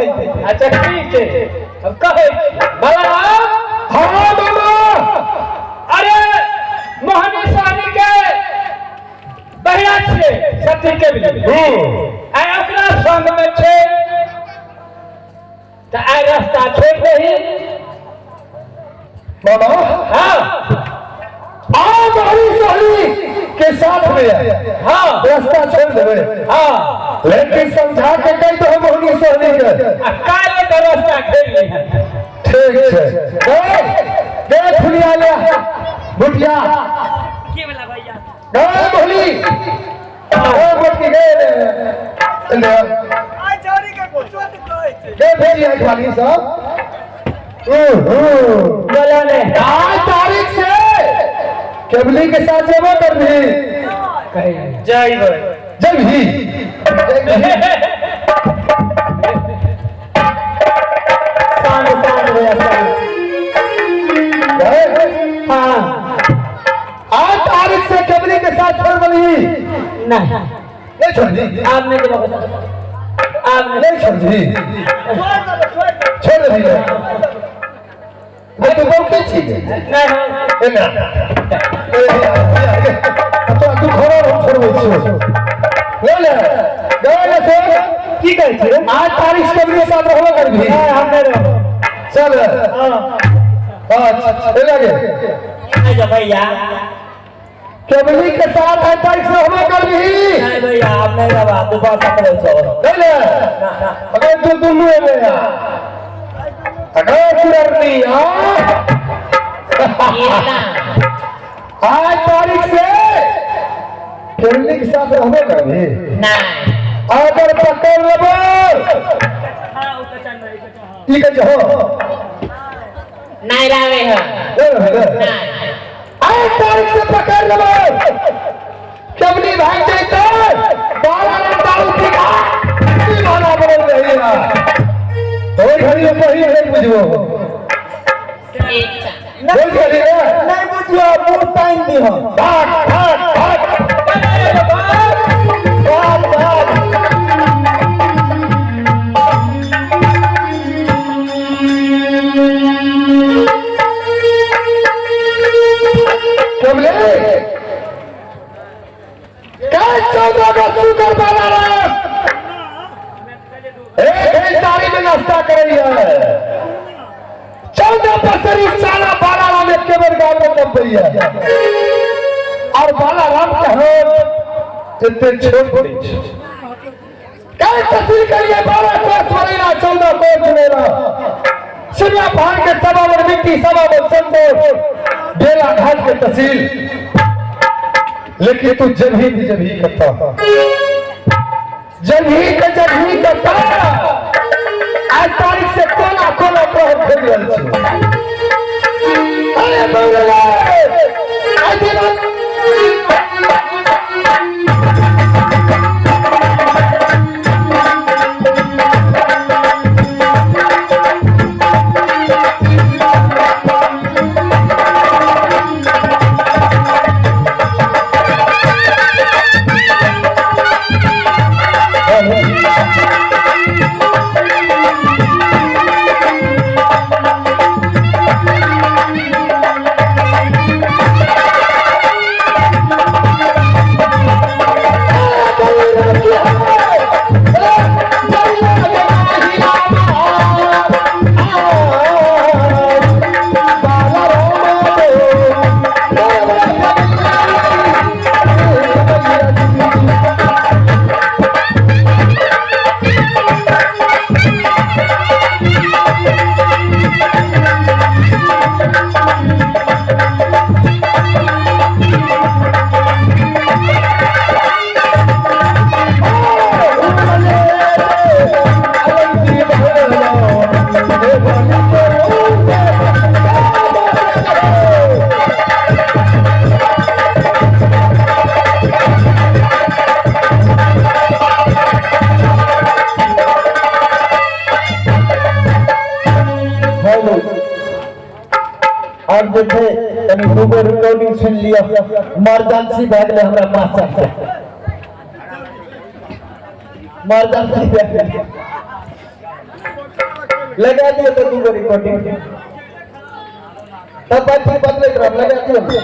कहै छै। अच्छा ठीक छै, हम कहै छी। बलराम। हाँ मामा। अरे मोहनी सहनी के बहिरा छियै सती के भी, आइ ओकरा संग में छै तऽ आइ रास्ता छोड़ि दही। मामा। हाँ। आ मोहनी सहनी के साथ में है। हाँ। रास्ता छोड़ देवे। हाँ। लेकिन समझा के कह दो मोहनी सहनी के। आ काल्हि तऽ रास्ता खेल ली। ठीक छै। ए गे फुलिया ले बुटिया के वाला भैया। गे मोहनी ओ मोटकी गे ले आइ छौरी के कुछो नहि कहै छै। गे भेजी है खाली सब। बोलो ने। आज तारीख से केबली के साथ जमा कर दी। जइबै। जब ही शांत शांत भैया, शांत। हाँ। आज तारीख से केबली के साथ छोड़ बनी। नहीं। नहीं छोड़ दी। आप नहीं देबो, आप नहीं। नहीं छोड़ दी। छोड़ देबै, छोड़ देबै। छोड़ दी। अरे तू बहुत की चीज नहीं। ए ना ए तो तू खड़ा हम छोड़बै छियो। ले ले गए ले से। की कहै छियै? आज तारीख से केबली के साथ रहबो करबी। नहीं, हम नहि रहब। चल। हाँ। अच्छा ए लगे। नहीं जा भैया। केबली के साथ आज तारीख से रहबो करबी। नहीं भैया, हम नहीं रहबा, तू बस अपने छो। ले ले, अगर तू दुनू एले अगर कुरनी आ आज तारीख से केबली के साथ रहबो करबी। नहीं। अगर पकड़ लेबो। हां, ओ कच्चा नहीं, कच्चा। हां। ई के हो। नहीं रहबे है। ले ले। नहीं। आज तारीख से पकड़ लेबो, केबली भाग जैते 12 रंग दारू पी खा दीवाना बनल रही है। ओइ घड़ी में पहिल नहीं बुझबो। ओइ घड़ी में नहीं बुझियो, मुंह तानि दिहो। भाग भाग भाग भाग भाग। केबले कल 14 का शुक्र बाला राम एक तारीख में नाश्ता कर रही है। 14 पसरी चाला बाला राम एक के बेर गाँव में कब गई है और बाला राम के हम इतने छोट नहीं। कल तस्वीर करिए 12 कोस मरीना 14 कोस मेरा शिमला पहाड़ के सवा मन मिट्टी सवा मन संतोष बेला घाट के तहसील। लेकिन तू जब ही जब ही करता जब ही के जब ही करता आज तारीख से कोना कोना तोहर खेल रहल छी। अरे बौला आज दिन हेलो, आब जे छै कनि दूगो रिकॉर्डिंग सुनि लिअ। इमरजेंसी भए गेलै हमरा मास्टर से, इमरजेंसी भए गेलै। लगा दियो तो दूगो रिकॉर्डिंग तब बात बदलैत रहब, लगा दियो।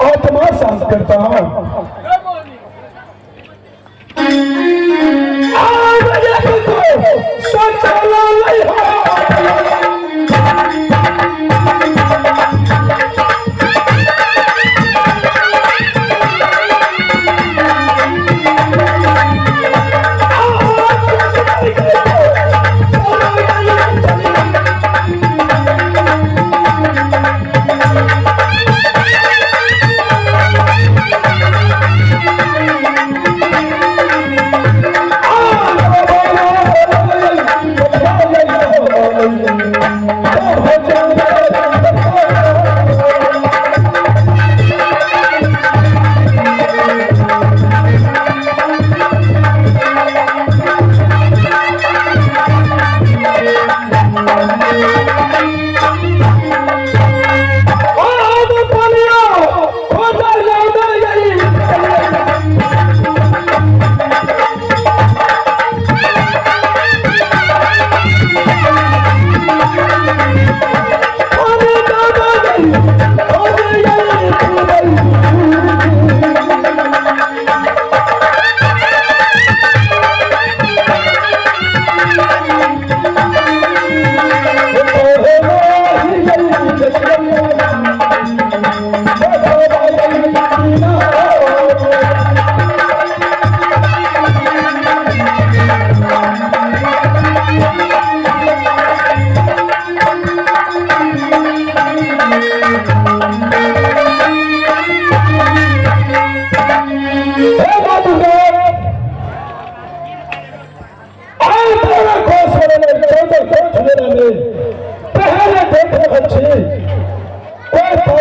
आत्मा शांत करता हूं।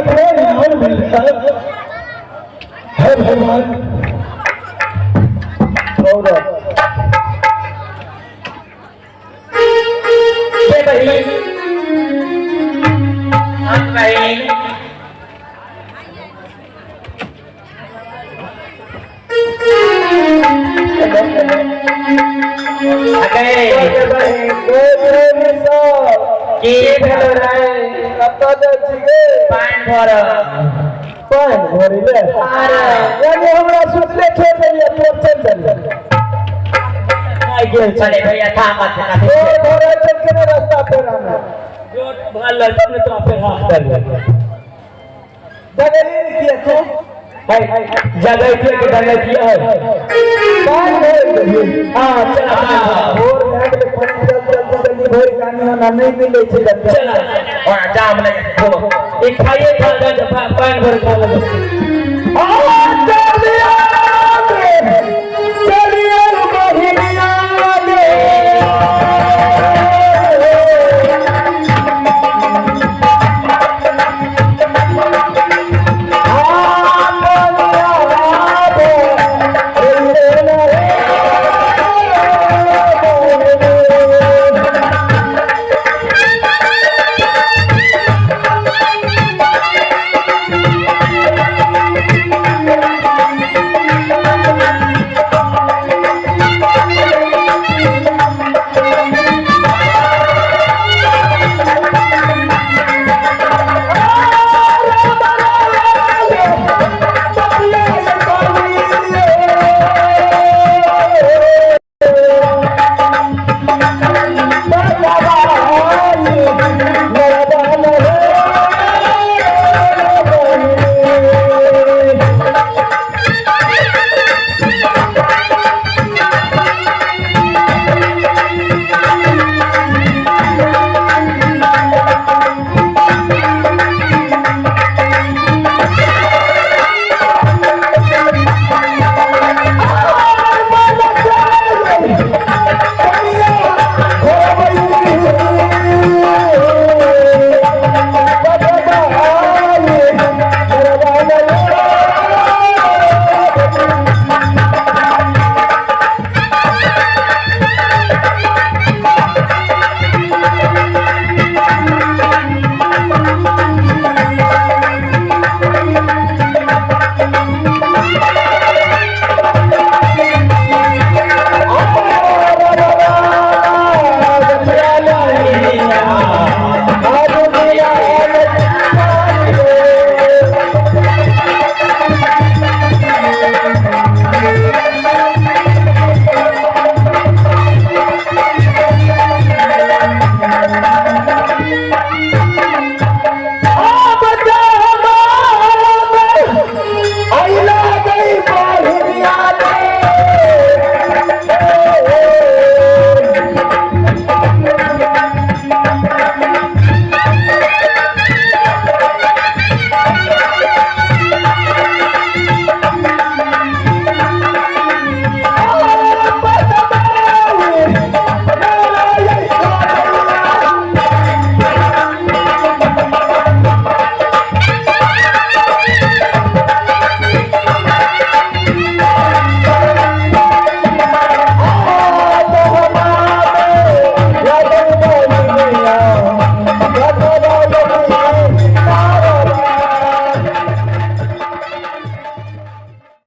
बड़ा इनाम मिल रहा है। हे भगवान, और के बहिन, हम बहिन। अगे की भेलो रे? कतऽ जाइ छी गे? पानि भर। पानि भरै ले? अरे। यानी हमरा सोचले छोड़ देलियै, तोर चलि चलियै। आइ गेल छै। चले भैया, था मत। तोर भरै छै केने रास्ता पर आना। भाल तब ने तोरा फेर हाथ कर। जगली ने किया तू? है जगैतिए के डगैतिए है। पानि भरि देलियै। हाँ, चल। भोर भए गेलै, पानि चल जल्दी जल्दी भरि कानी ओना नहि मिलै छै जल्दी। चल। और जाम नहीं। ई खाइए खा जा, पानि भर खा ले।